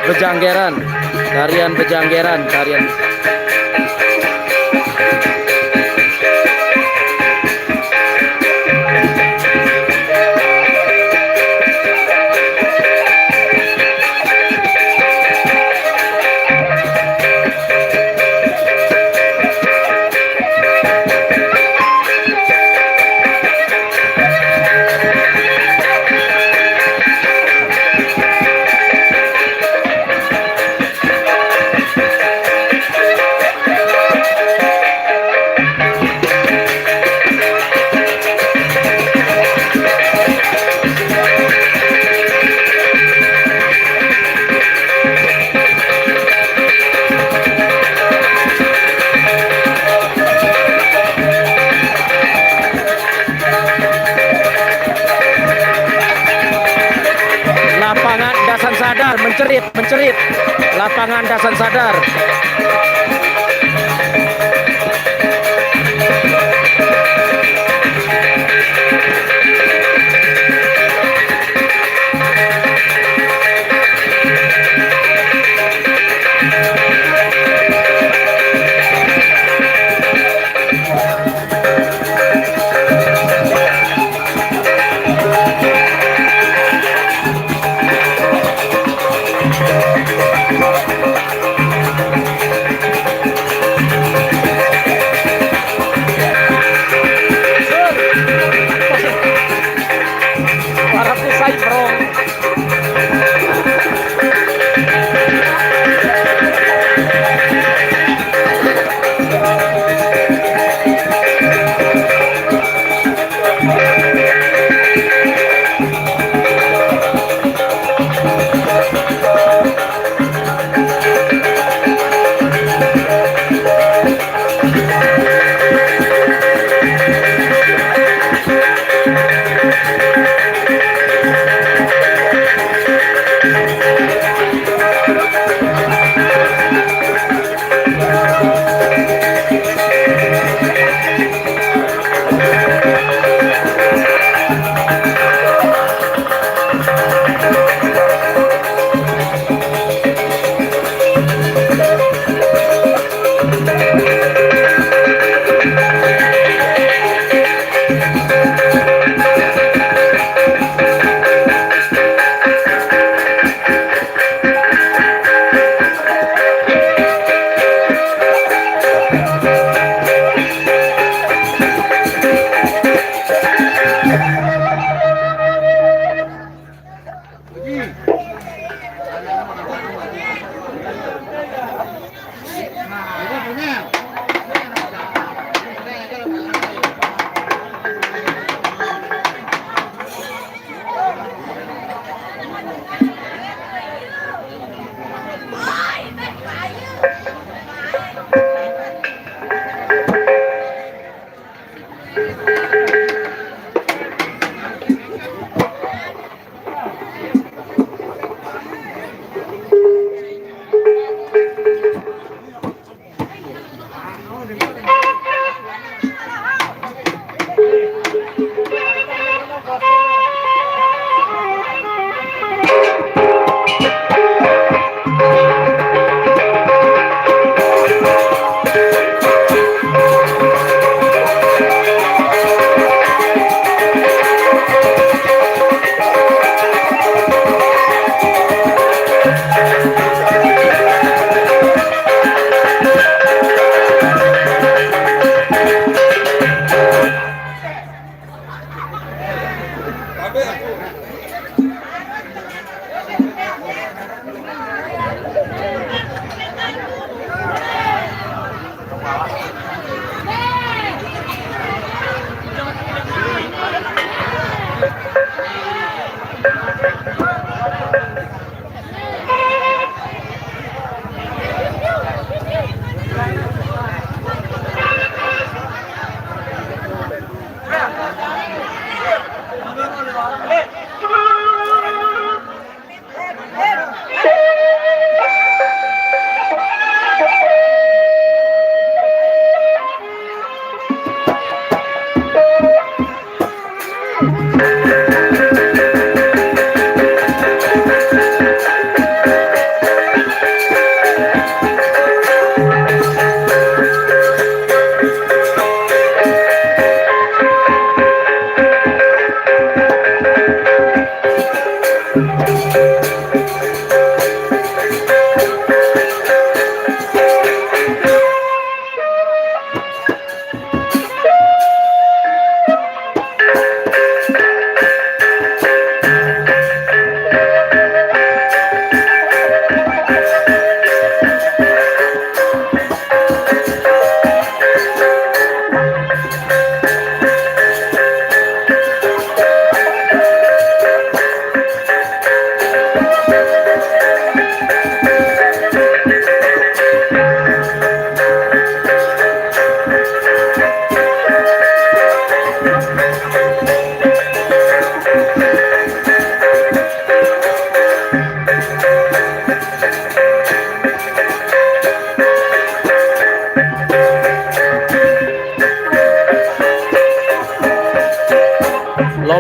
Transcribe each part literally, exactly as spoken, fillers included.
Bejanggeran, tarian bejanggeran, tarian. Lapangan Dasan Sadar mencerit, mencerit. Lapangan Dasan Sadar. Para pusay, bro.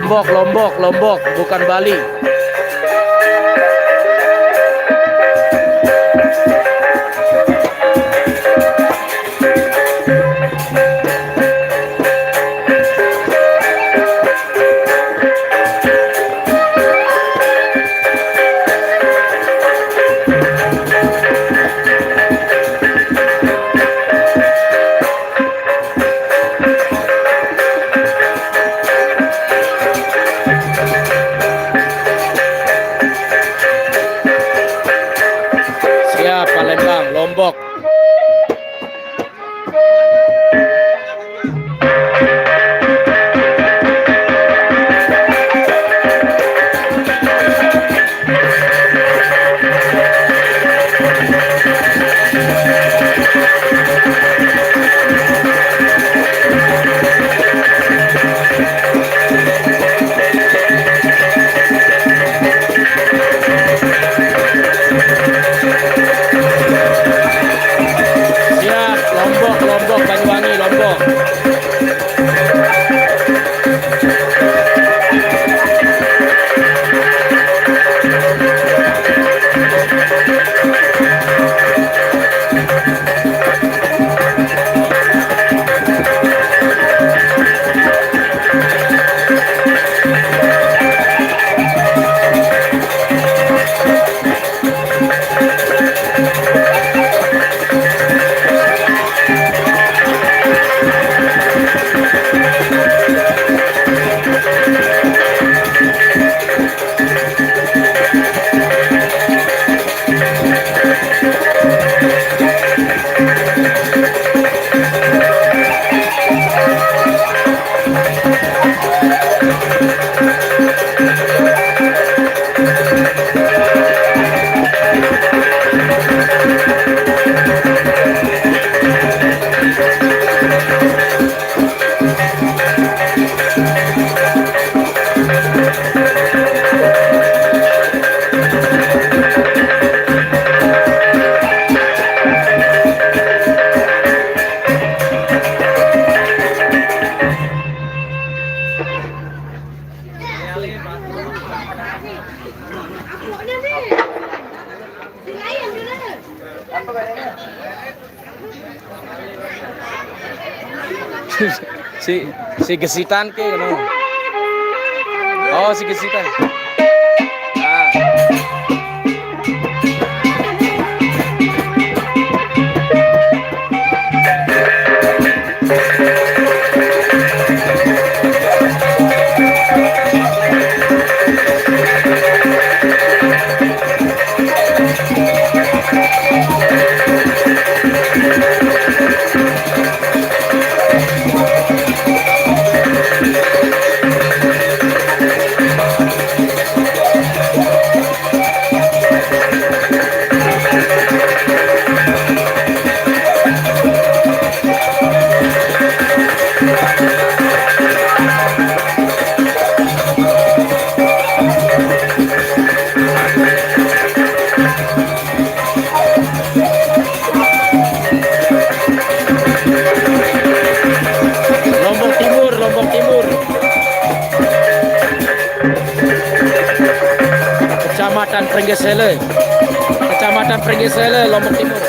Lombok, Lombok, Lombok, bukan Bali. Siap, Palembang, Lombok. Siap, Lombok, Lombok, Banyuwangi, Lombok. Si, si Gesitan ke, no? Oh, si Gesitan. Ah. Lombok Timur, Lombok Timur. Kecamatan Pringgesele. Kecamatan Pringgesele, Lombok Timur.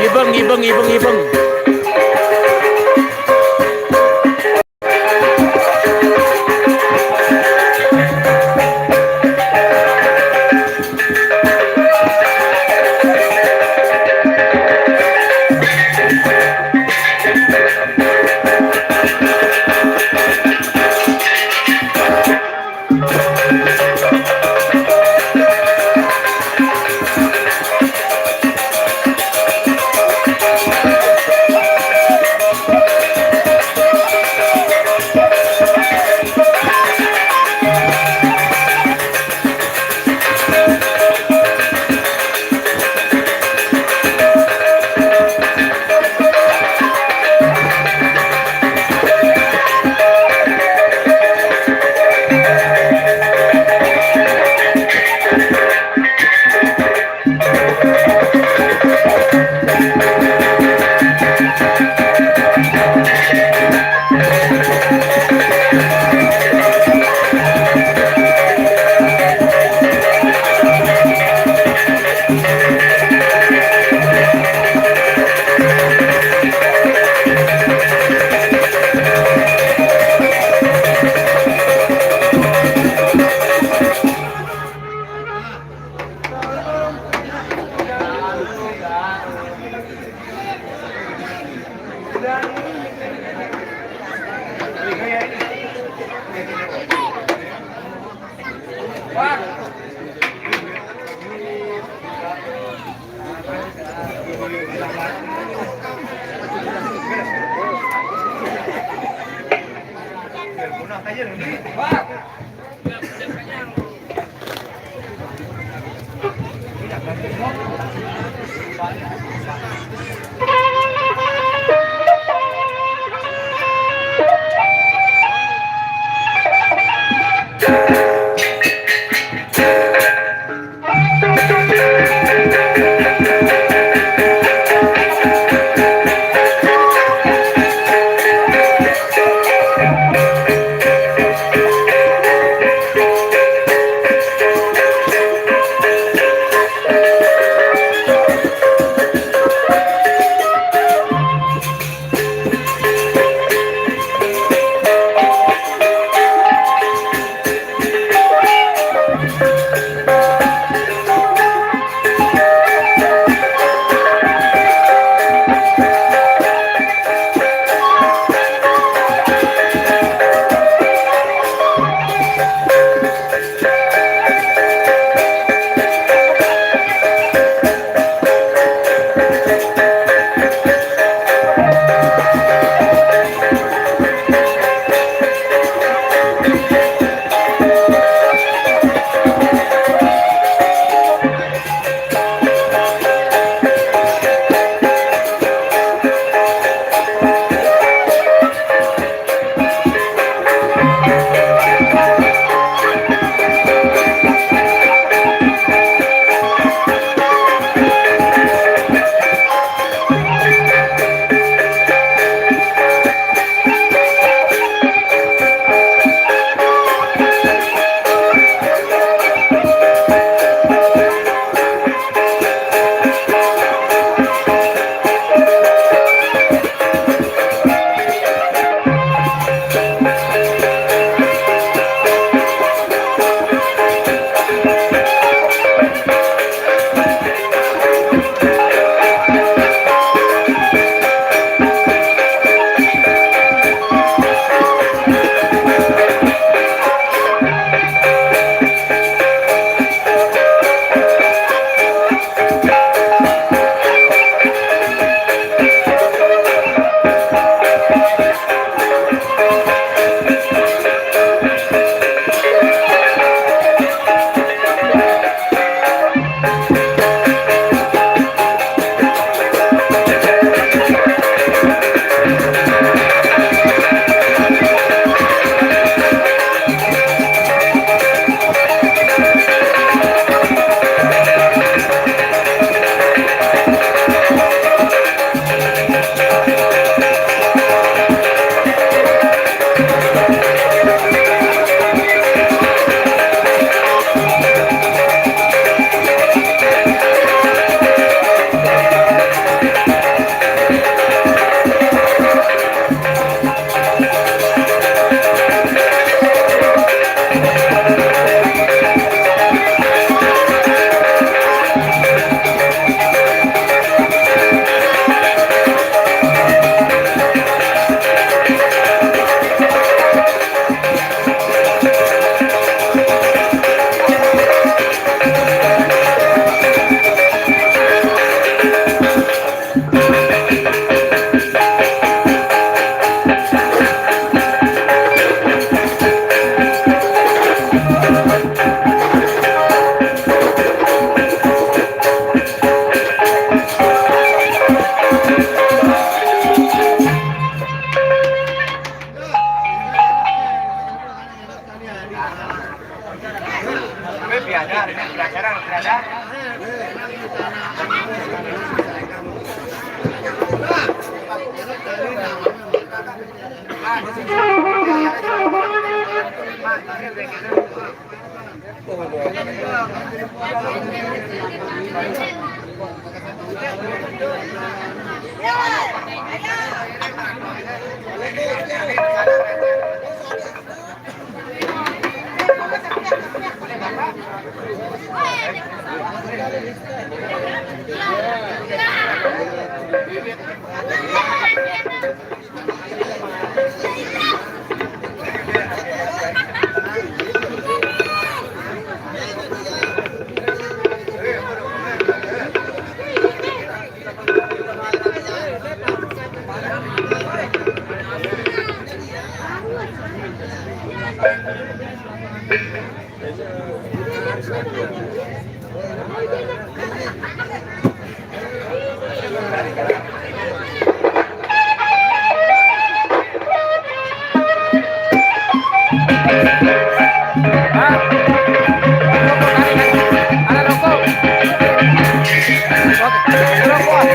Ibeng, ibeng, ibeng, ibeng. Hah? Rokok, tarik, tarik. Ada rokok. Rokok. Rokok.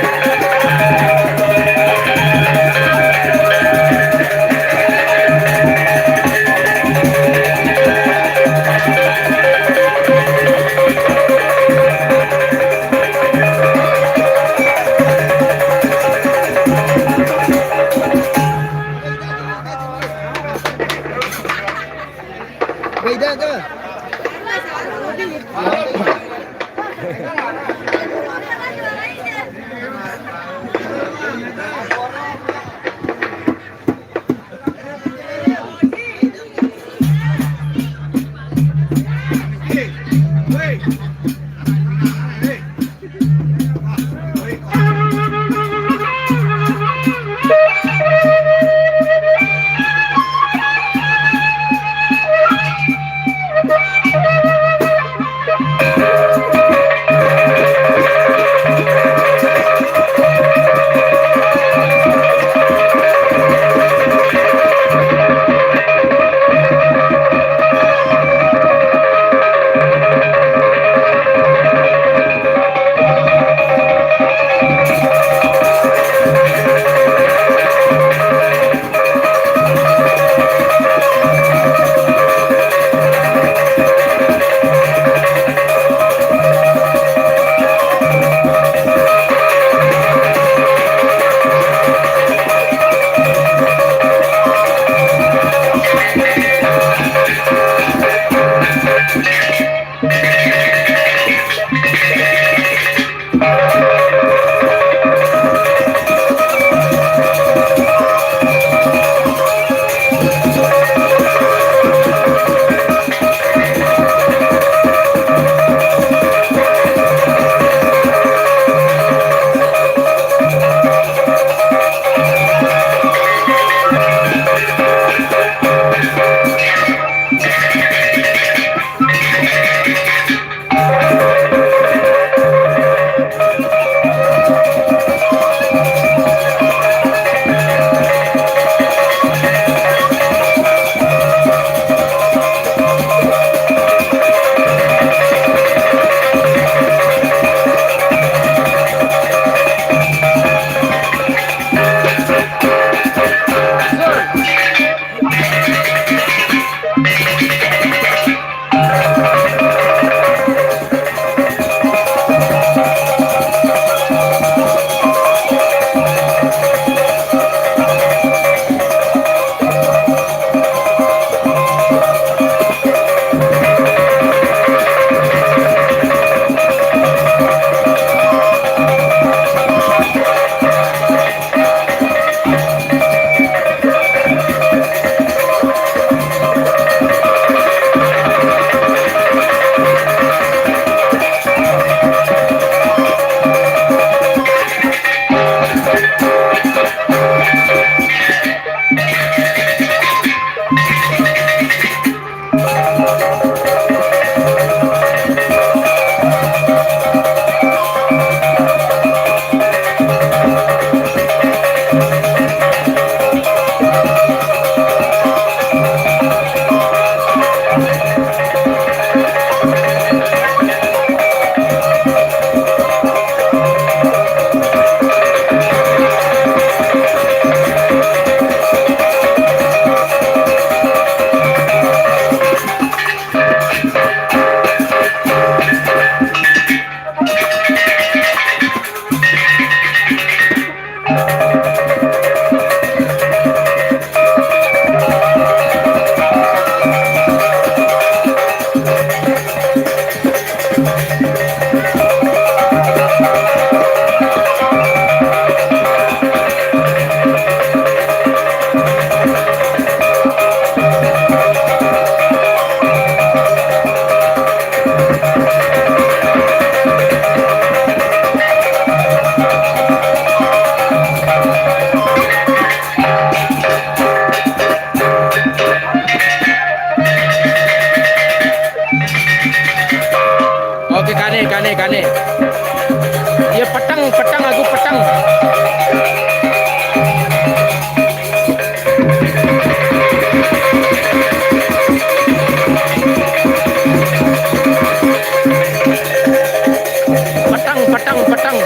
Petang, petang, petang.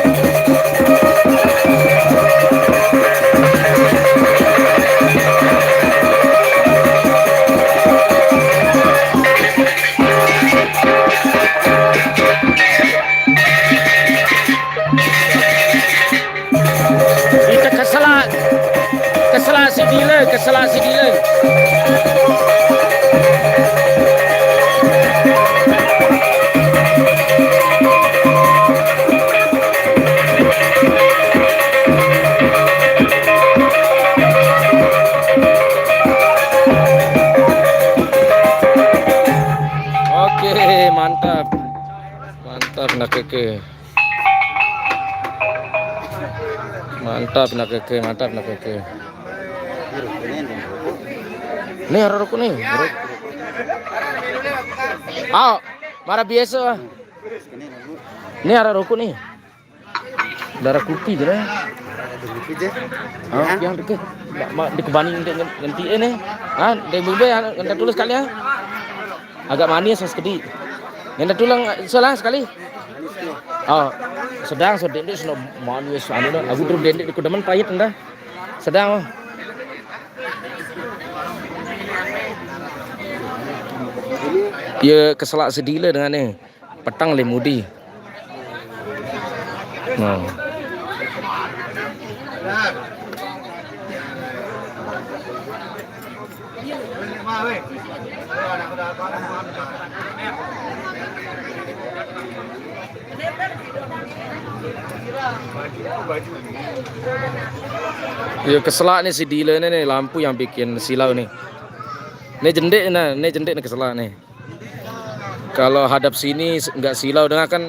Ite keselak, keselak si Dile, keselak si Dile. Oke, mantap. Mantap, nak keke. Mantap, nak keke, mantap, nak keke. Nih, ada rokok nih. Rokok. Ah, marah biasa. Nih, ada rokok nih. Darah kopi je lah. Kopi je. Ah, yang deke. Mak, mak, deke bani ngan-, nganti eh nih. Ah, dek bebe, ah, ngan tulis sekali ah. Agak manis sekedi. Ngan tulang salah sekali. Oh, sedang sedek ni seno manis anu dah. Aku terus dendek ku demen pahit dah. Sedang. Oh. Ye keselak sedile dengan ni. Petang le mudi. Nah. Ya, keselak ni si dealer ni, ni lampu yang bikin silau ni. Ni jendik ni, ni jendik ni keselak ni. Kalau hadap sini s-, nggak silau dengan kan.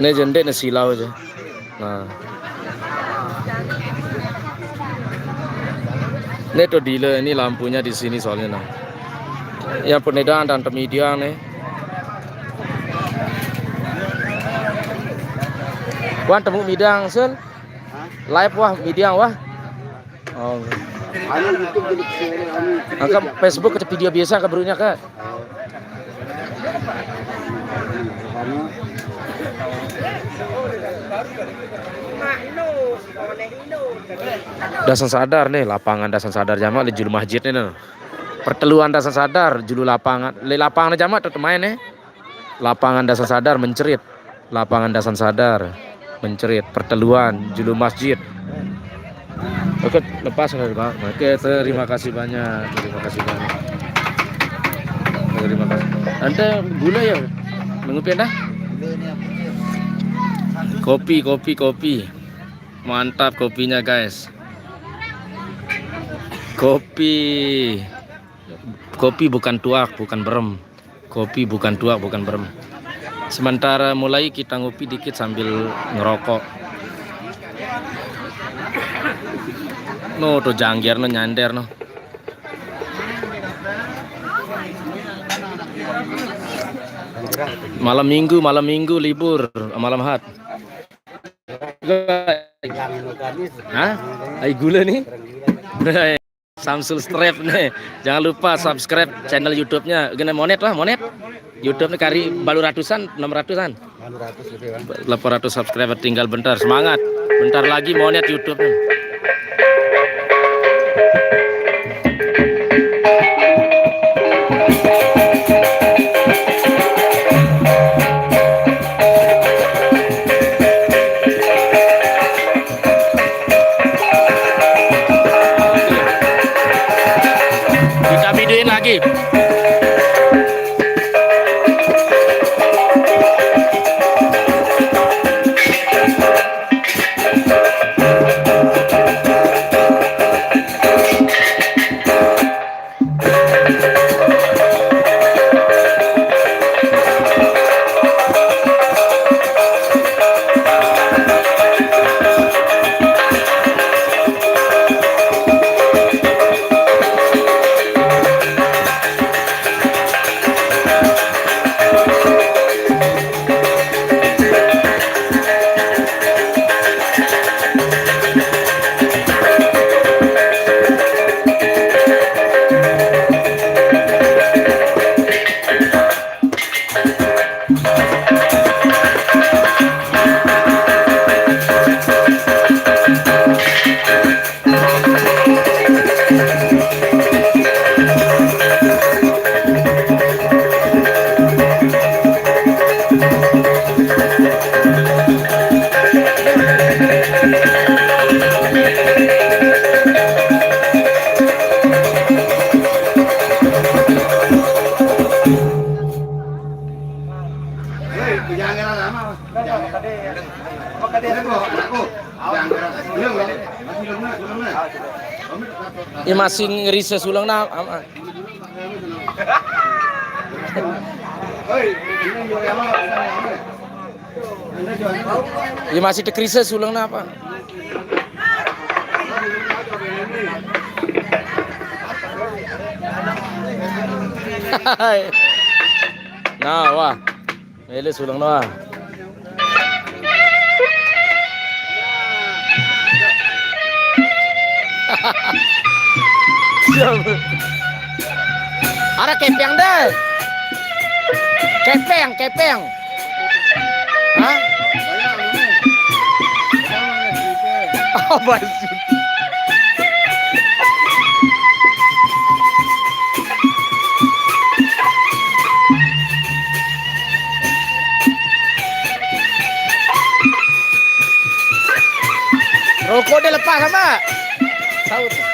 Ni jendik ni silau aja. Nah. Ni tu dealer ni lampunya di sini soalnya nah. Yang penedang dan temidang ni. Wan temu midang sul. Live wah midang wah. Oh. Anu YouTube jadi share, anu. Angkat Facebook ke video biasa ke berikutnya ke? Anu. Dasan Sadar nih, lapangan Dasan Sadar jamak le julu masjid nih. Nah. Perteluan Dasan Sadar, julu lapangan. Le lapangan jamak tuh main nih. Lapangan Dasan Sadar mencerit. Lapangan Dasan Sadar mencerit. Perteluan, julu masjid. Oke, lepas lah, Bang. Oke, terima kasih banyak. Terima kasih banyak. Terima kasih. Ante gula ya? Nunggu pindah? Kopi, kopi, kopi. Mantap kopinya, guys. Kopi. Kopi bukan tuak, bukan berem. Kopi bukan tuak, bukan berem. Sementara mulai kita ngopi dikit sambil ngerokok. No, tuh jangger no, nyander no. Malam minggu, malam minggu libur, malam hat. Hah? Ai gula nih. Samsul Strep nih. Jangan lupa subscribe channel YouTube-nya. Gini monet lah, monet. YouTube nih kari balu ratusan, enam ratusan. Enam ratus lebih, Bang. Delapan ratus subscriber tinggal bentar. Semangat. Bentar lagi monet YouTube nih. Kita videoin lagi. Iye masih ngeri sesulang nah, am-, iye masih dikrisis ulang nah, Pak. Nah, wah. Mele sulang doang. Siap. Ada kepeng deh. Kepeng, kepeng. Hah? Apa sih? Rokok dia lepas sama. Saut.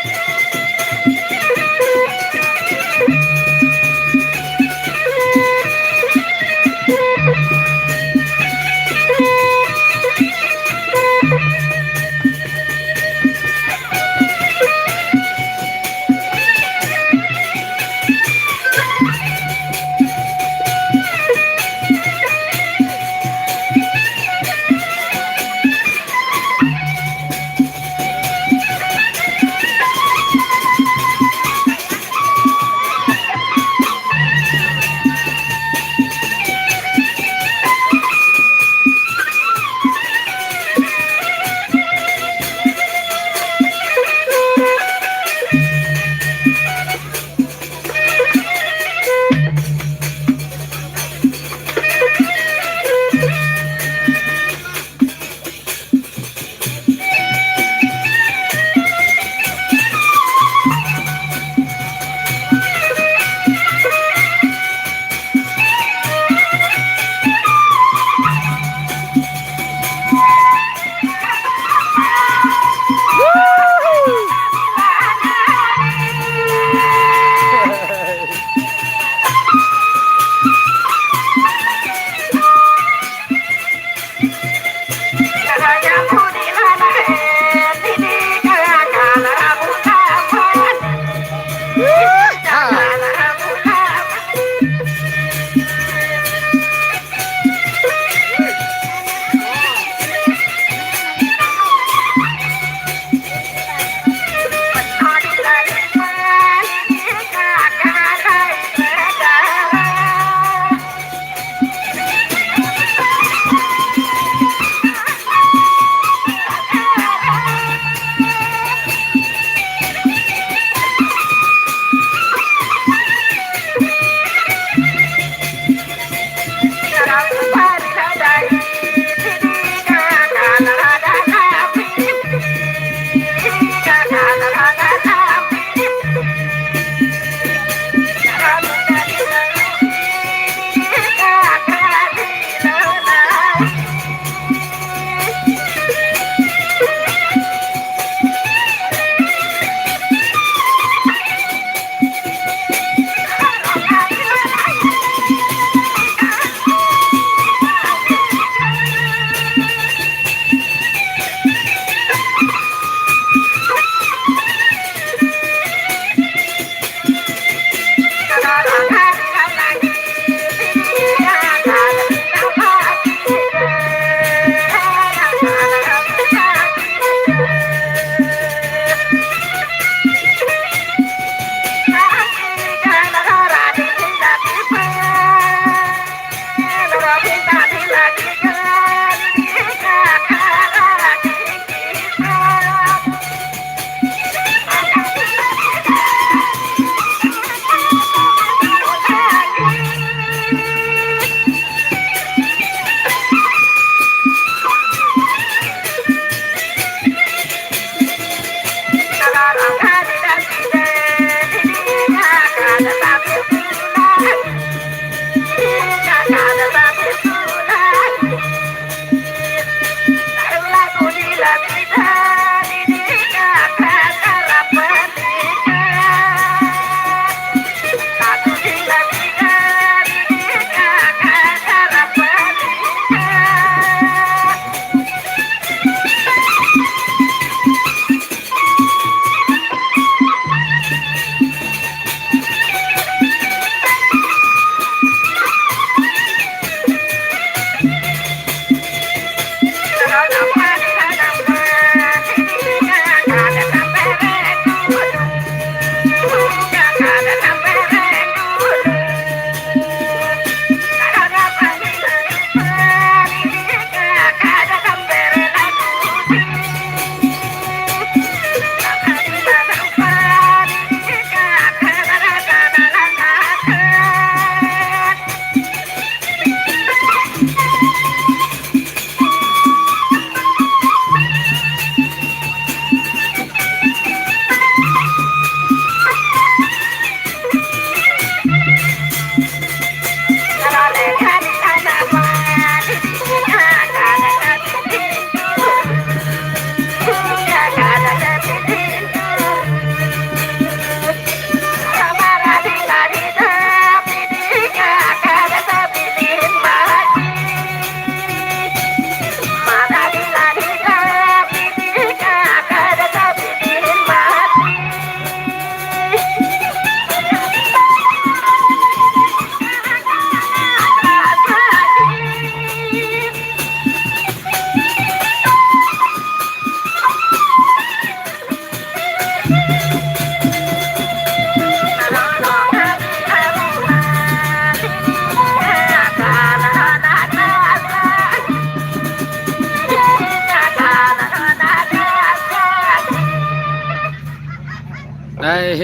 Hai.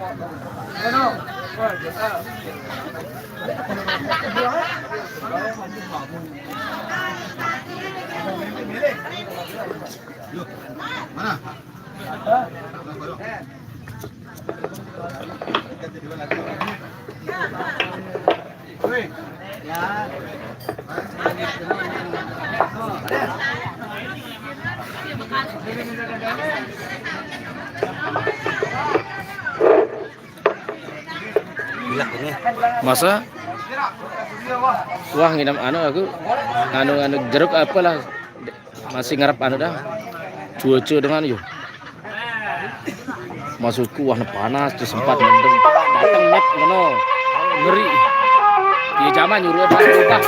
Mana? Masa? Wah, ngidam anu aku. Anu, anu jeruk apalah. Masih ngarep anu dah. Cuaca dengan yo. Masukku wah panas tuh sempat mendung. Datang net ngono. Ngeri. Ya zaman nyuruh dah berubah.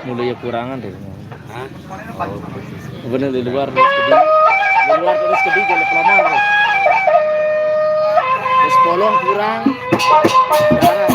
Mulai ya kurangan deh. Hah? Bener di luar terus gede. Di luar terus gede jadi peloman tuh. Terus bolong kurang. Darah.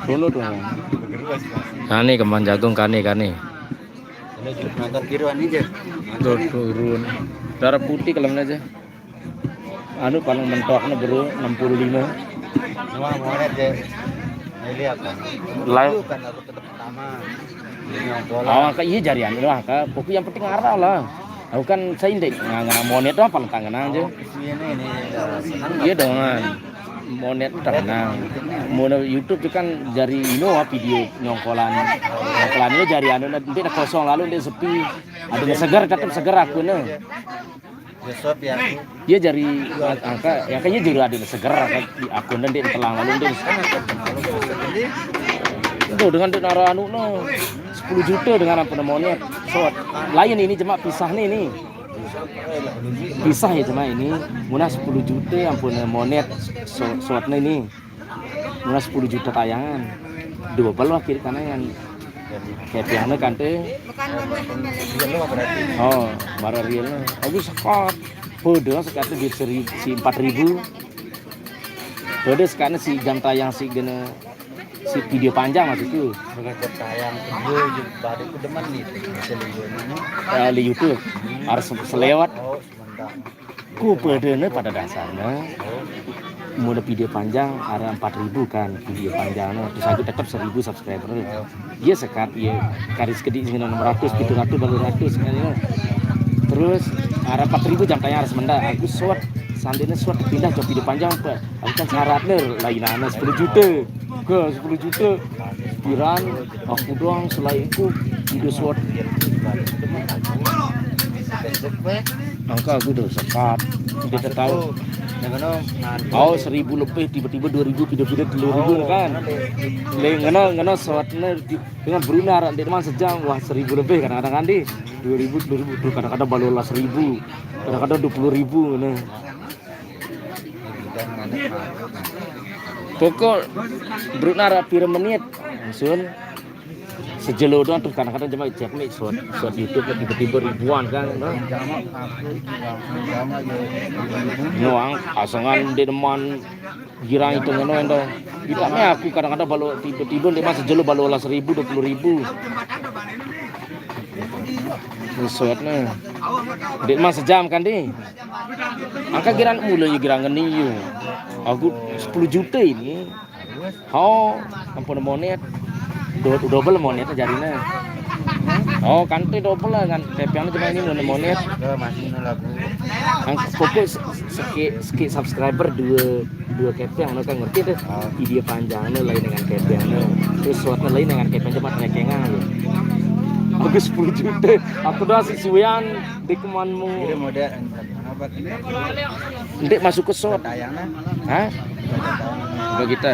Sono tuh. Kane kembang jagung, kane, kane. Nonton kiruan aja. Tuh, turun. Darah putih kalau aja. Anu paling mentoknya, Bro, enam puluh lima. Wah, mau aja. Ini apa? Lah. Itu kan aku tetap pertama. Ini yang bola. Oh, ka iya jarian lah, ka. Pokoknya yang penting arah lah. Aku kan saya indik nggak monet doang paling tangan aja. Oh, ini, ini, ini, senang. Iya dong, kan. Monet tenang. Mau YouTube itu kan jari ino, ah, video nyongkolan. Nyongkolan ini jari anu, nanti kosong lalu nanti sepi. Ada yang seger, tetap seger aku nih. Besok ya. Iya jari angka, ya kayaknya jari ada yang seger, angka di akun dan dia telang lalu dia. Itu dengan dia nara anu no, sepuluh juta dengan apa namanya? Short. Lain ini cuma pisah nih, nih. Pisah ya cuma ini. Muna sepuluh juta ampun monet. So-, short nih, nih. Muna sepuluh juta tayangan. Dua belas akhir kanangan. Kepiangnya kan teh. Oh, bara real. Aku sekat. Podo sekat di seri-, si empat ribu. Podo sekat si jam tayang si gene, si video panjang maksudku. Dengan jam tayang video, baru ku demen nih, selingkuh ini. Eh, di YouTube. Harus selewat. Oh, sebentar. Ku pedene pada dasarnya. Mula video panjang ada empat ribu kan video panjangnya, terus aku tetap seribu subscriber. Iya sekat, iya karis kedik sing enam ratus, tujuh ratus, delapan ratus kan ya. Terus ada empat ribu jam tayang harus mendak. Aku short, seandainya short pindah ke video panjang apa? Aku kan syaratnya lain anak sepuluh juta. Ke sepuluh juta. Piran, aku doang selain itu video short. Angka aku udah sekat, udah tahu. Oh, seribu lebih, tiba-tiba dua ribu, tiba-tiba dua ribu kan. Leng ngena, ngena shortnya di, dengan Bruna, dia teman sejam, wah, seribu lebih kadang-kadang kan di. Dua ribu, dua ribu, terus kadang-kadang baru lah seribu, kadang-kadang dua puluh ribu, nah. Pokok Bruna ra pira menit, Sun. Sejelo doang tuh kadang-kadang cuma cek nih short, short YouTube tiba-tiba ribuan kan, no? Noang pasangan di deman girang itu ngono endo. Kita nih aku kadang-kadang balu tiba-tiba di masa jelo balu lah seribu, dua puluh ribu. Short nih. Di masa jam kan di. Angka girang mulai girang ngeni yo. Aku sepuluh juta ini. Oh, ampun monet. Do-, double monet jarine. Oh, kan teh double lah kan. Tapi yang cuma ini monet, monet. Yo, masih ini lagu. Ang pokok se-, seki, seki subscriber dua, dua kepeng, lo kan ngerti tuh. Oh. Video panjangnya lain dengan kepengnya. Terus shortnya lain dengan kepeng cepat ngekengan lo. Bagus sepuluh juta. Aku doang si Suyan di kemanmu. Jadi model. Ndik masuk ke short. Hah? Coba kita.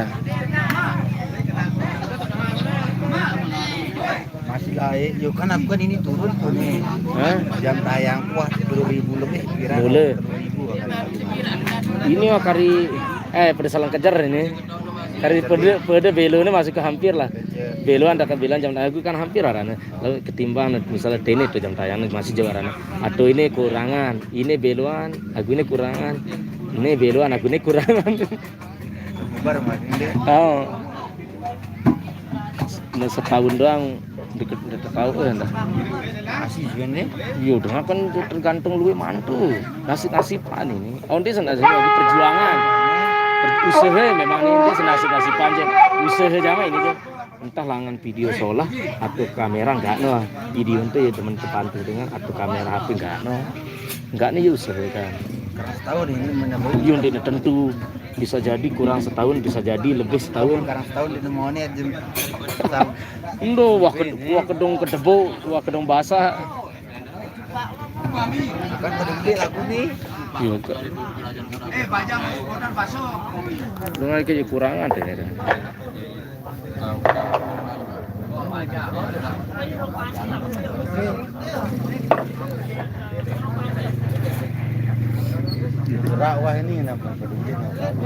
Masih lain. Yo kan aku kan ini turun tuh nih. Hah? Jam tayang, wah, sepuluh ribu lebih kira. Boleh. Sepuluh ribu kan. Ini wah kari, eh, pada salah kejar ini. Kari pada, pada belo ini masuk ke hampir lah. Belo anda ke bilang jam tayang aku kan hampir arahnya. Lalu ketimbang misalnya tenis tuh jam tayang masih jauh arahnya. Atau ini kurangan, ini beloan, aku ini kurangan. Ini beloan, aku ini kurangan. Bubar mah ini. Oh. Nah, setahun doang deket, deket tahu eh dah. Masih juga nih. Iya, dengan kan tergantung lu mantu. Nasib-nasiban ini. Oh, ini senasib lagi perjuangan. Per-, usaha memang ini senasib-nasiban aja. Usaha jama ini tuh. Entah langan video solah atau kamera enggak no. Video itu ya teman kepantu dengan atau kamera H P enggak no. Enggak nih ya usaha kan. Keras tahu nih ini menambah. Iya, ndak tentu. Bisa jadi kurang setahun, bisa jadi lebih setahun. Kurang setahun di monet jam. Endo, wah ke-, wah kedong kedebo, wah kedong basah. Kan gede lagu nih. Iya, Kak. Dengan kekurangan deh, ya. Gerak wah ini, kenapa peduli, kenapa?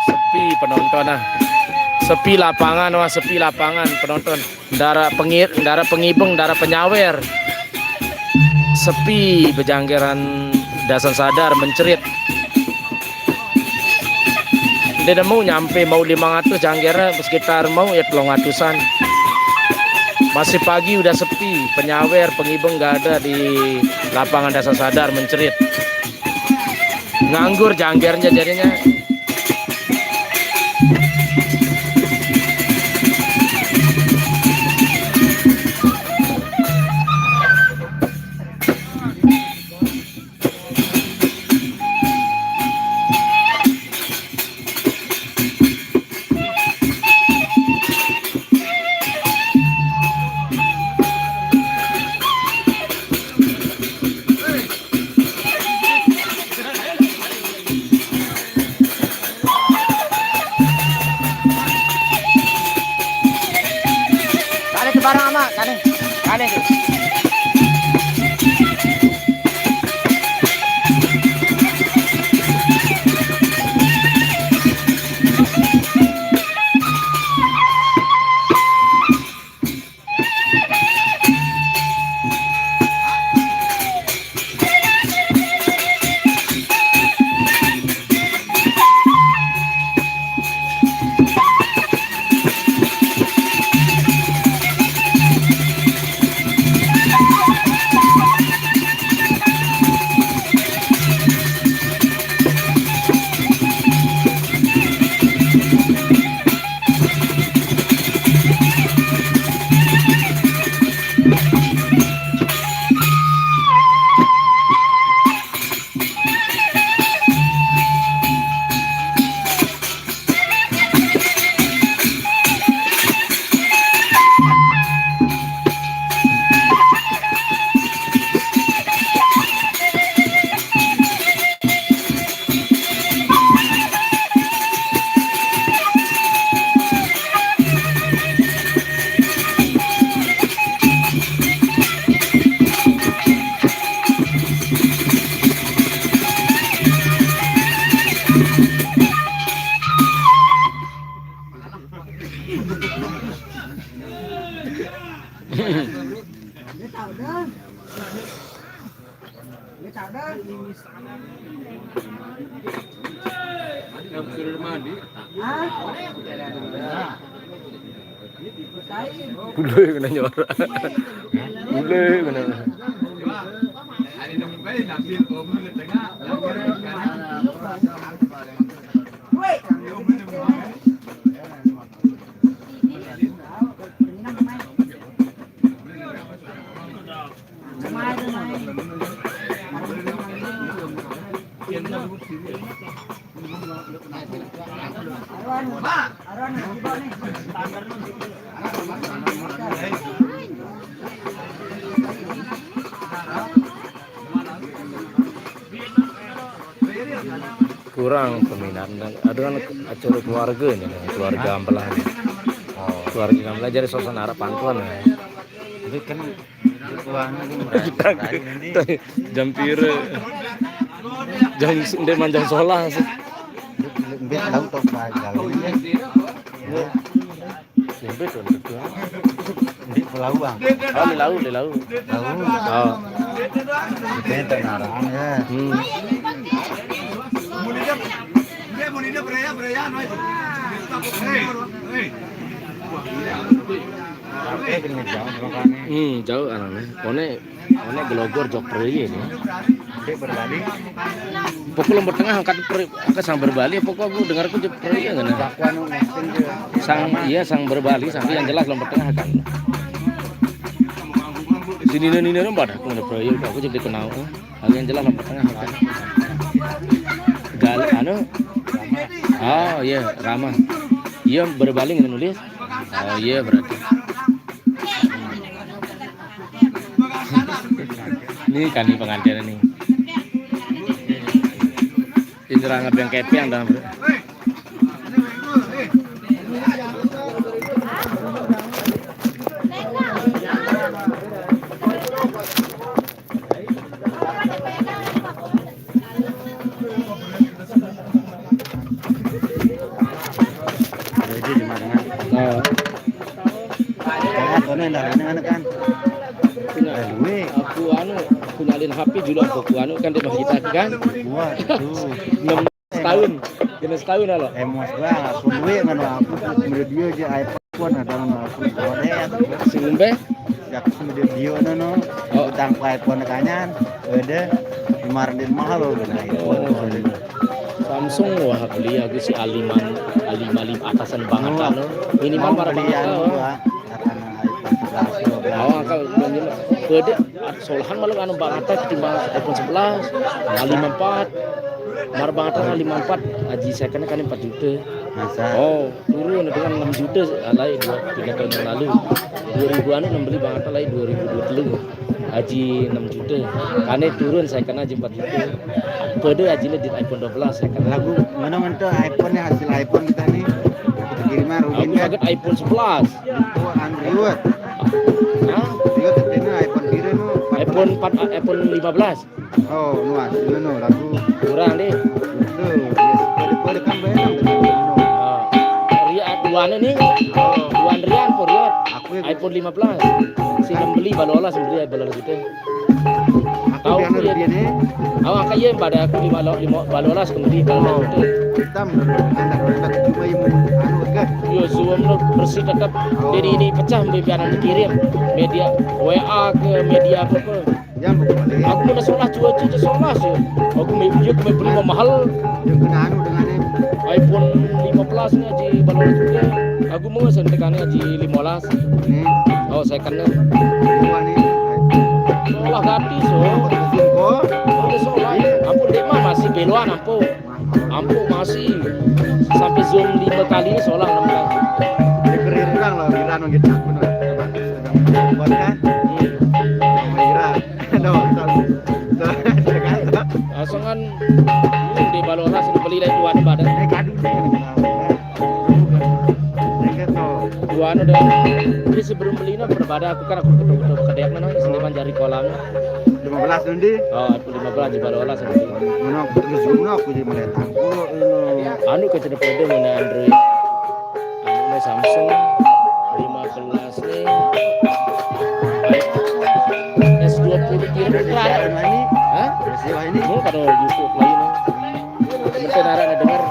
Sepi penonton, ah. Sepi lapangan, wah, sepi lapangan penonton. Ndak ada pengi-, ndak ada pengibeng, ndak ada penyawer. Sepi bejanggeran Dasan Sadar mencerit. Dia nemu nyampe mau lima ratus janggernya, sekitar mau ya telung ratusan. Masih pagi udah sepi, penyawer, pengibeng nggak ada di lapangan Dasan Sadar mencerit. Nganggur janggernya jadinya. Kane sembarang amat, kane. Kane tu. Bule kena nyorak. Bule kena. Kurang peminat. Ada kan acara keluarga ni, keluarga Ambelah ni. Oh. Keluarga Ambelah jadi suasana arah pantun ni. Tapi kan jam pira? Jam, ndeq manjang solah sih. Mbe tau tok bagal. Mbe tau tok. Ndeq pelawang. Oh, leq lauq, leq lauq. Lauq. Oh. Mbe tau narang ya. Hmm. Hmm, jauh anane. One, one gelogor jok Praya ni. Pokok Lombok Tengah angkat Pre-, angkat sang berbali, pokok aku dengar aku jok Praya ngene. Sang, iya, sang berbali, sang yang jelas Lombok Tengah kan. Sini ni, ni, ni, pada aku ngene Praya, aku jadi kenal. Aku yang jelas Lombok Tengah kan. Gal-, anu. Oh, iya, Rama. Iya, berbali ngene nulis. Oh, iya, berarti. Ini kan ini pengantin ini. Ini orang abang kepeng dah. Ada aja cuma dengan. Nah. Nah, kono ndarane anu kan. Nah, duwe. Aku anu, aku nyalin H P dulu aku, aku anu kan dia kita kan. Waduh. Enam setahun. Kena setahun lah. Emosi banget, aku duwe ngono aku menurut dia aja iPhone ada ngono aku. Sing umbe? Ya aku sing dia dia ngono. Oh. Utang ku iPhone kanyan, udah dimarin mahal loh, nah, iPhone. Oh. Samsung wah beli aku si A lima, A lima, lima atasan banget. Oh. Anu. Minimal mau para beli banget anu lah. Gua, karena iPhone sebelas, dua belas. Oh, angka beda. Solahan malah anu banget ketimbang iPhone sebelas, A lima empat. Mar banget A lima empat, aji second kan empat juta. Masa? Oh, turun dengan enam juta, alai dua, tiga tahun yang lalu. Dua ribu anu enam beli banget alai dua ribu dua puluh. Aji enam juta. Kane turun saya kena aji empat juta. Kode aji di iPhone dua belas saya kena. Lagu mana mentu iPhone nih, hasil iPhone kita nih. Kita kirim mah Rubin. Aku kan pakai iPhone sebelas. Oh, Android. Hah? Iya, tapi ini iPhone pira no? iPhone empat, iPhone lima belas. Oh, nuas, ini no lagu. Kurang deh. Tuh, ya, pada pada kan banyak. Oh. Ria tuan ini. Oh. Tuan Rian Poriot. Aku ya. iPhone lima belas. Si membeli balolas, membeli balolas itu. Aku tahu dia nih. Awak kayak pada aku lima lo lima balolas kembali kalau itu. Hitam, anak anak cuma yang anu ke. Yo, zoom lo bersih tetap. Oh. Jadi ini pecah biar nanti kirim media W A ke media apa ke. Ya, aku balik. Aku udah sholat cuaca aja sholat sih. Aku mau iya aku mau beli mau mahal. Yang kena anu dengan ini. iPhone lima belas nih aja balolas juga. Aku mau sentekannya aja lima belas. Nih. Oh, saya kena. Dua nih. Sholat gratis so. Kok? Udah sholat. Ampun dek mah masih beloan ampun. Ampun masih sampai zoom lima kali ini seolah enam kali. Dikeriringkan loh, Iran gitu aku no. Buat kan? Sama Iran. Ada waktu. Langsung kan di baloras beli lagi tuan badan. Eh, kadu deh. Tuan udah. Jadi sebelum beli no berbada aku kan aku ketemu-ketemu kedek mana seniman jari kolam. Lima belas nanti. Oh, lima belas di balolas nanti. Mana aku terus guna aku jadi melihat aku. Anu ke cedek pede mana Android. Anu Samsung lima belas nih. S dua puluh kira berapa? Ini. Hah? Ini. Mau pada YouTube lagi nih. Mungkin ada dengar.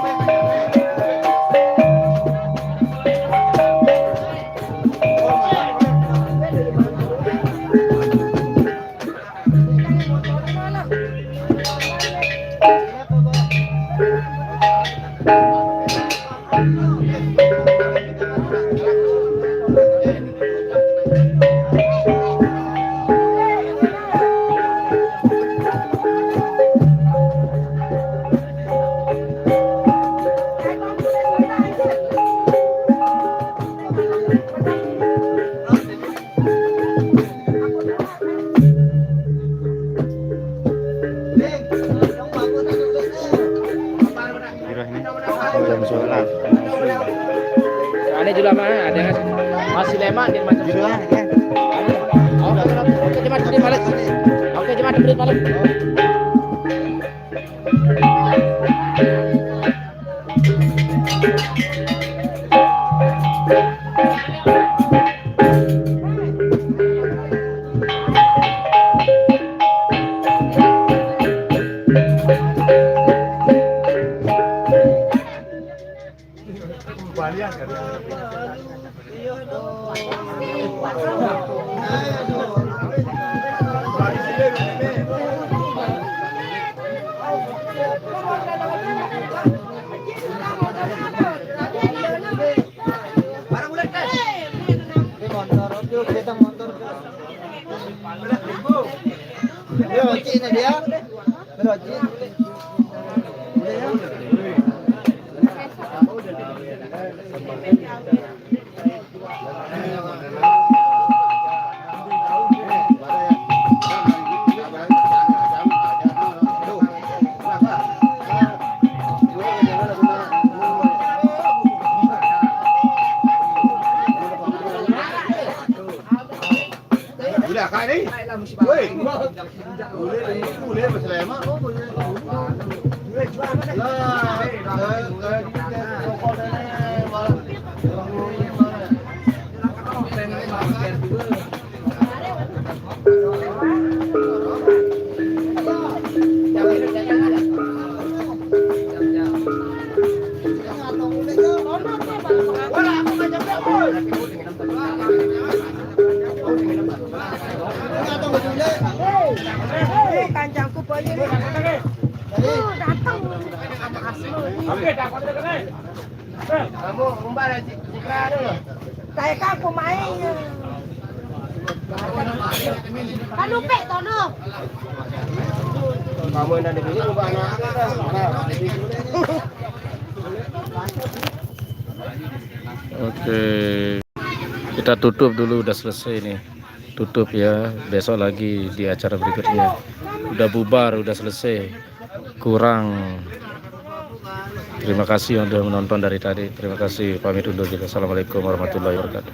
Jam sebelas. Ane juga mah ada masih lemak di macam. Oke, jemaat di balik. Oke, jemaat di balik. Ini motor, yuk, kita motor. Ini ojek ini dia. Ini ojek. Udah ya. Woi, boleh, boleh, boleh, Mas Leman. Lah, eh, eh, kita rokok dan, eh, malah. Hei, kancangku banyak nih. Tuh, datang. Kamu umbar aja, buka dulu. Saya kan pemain. Kan lupa, Tono. Kamu yang ada di sini, buka anak. Oke. Kita tutup dulu, udah selesai nih. Tutup ya. Besok lagi di acara berikutnya. Udah bubar, udah selesai. Kurang. Terima kasih yang udah menonton dari tadi. Terima kasih. Pamit undur diri. Assalamualaikum warahmatullahi wabarakatuh.